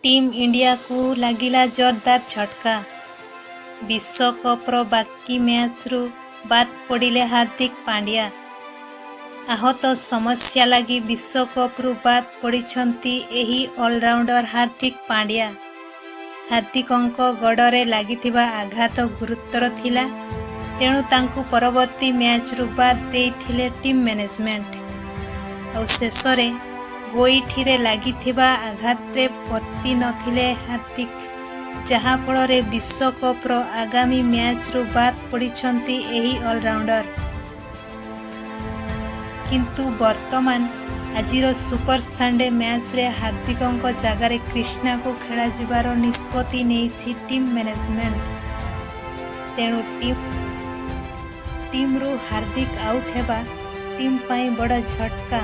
Team ଇଣ୍ଡିଆକୁ ଲାଗିଲା ଜୋରଦାର ଝଟକା। ବିଶ୍ୱକପ୍ର ବାକି ମ୍ୟାଚ୍ରୁ ବାଦ୍ ପଡ଼ିଲେ ହାର୍ଦ୍ଦିକ ପାଣ୍ଡ୍ୟା। ଆହତ ସମସ୍ୟା ଲାଗି ବିଶ୍ୱକପ୍ରୁ ବାଦ୍ ପଡ଼ିଛନ୍ତି ଏହି ଅଲରାଉଣ୍ଡର ହାର୍ଦ୍ଦିକ ପାଣ୍ଡ୍ୟା। ହାର୍ଦ୍ଦିକଙ୍କ ଗୋଡ଼ରେ ଲାଗିଥିବା ଆଘାତ ଗୁରୁତର ଥିଲା, ତେଣୁ ତାଙ୍କୁ ପରବର୍ତ୍ତୀ ମ୍ୟାଚ୍ରୁ ବାଦ୍ ଦେଇଥିଲେ ଟିମ୍ ମ୍ୟାନେଜମେଣ୍ଟ। ଆଉ ଶେଷରେ ଗୋଇଠିରେ ଲାଗିଥିବା ଆଘାତରେ ବର୍ତ୍ତି ନଥିଲେ ହାର୍ଦ୍ଦିକ, ଯାହାଫଳରେ ବିଶ୍ୱକପ୍ର ଆଗାମୀ ମ୍ୟାଚ୍ରୁ ବାଦ୍ ପଡ଼ିଛନ୍ତି ଏହି ଅଲରାଉଣ୍ଡର। କିନ୍ତୁ ବର୍ତ୍ତମାନ ଆଜିର ସୁପର ସଣ୍ଡେ ମ୍ୟାଚ୍ରେ ହାର୍ଦ୍ଦିକଙ୍କ ଜାଗାରେ କ୍ରିଷ୍ଣାଙ୍କୁ ଖେଳାଯିବାର ନିଷ୍ପତ୍ତି ନେଇଛି ଟିମ୍ ମ୍ୟାନେଜମେଣ୍ଟ। ତେଣୁ ଟିମ୍ରୁ ହାର୍ଦ୍ଦିକ ଆଉଟ୍ ହେବା ଟିମ୍ ପାଇଁ ବଡ଼ ଝଟକା।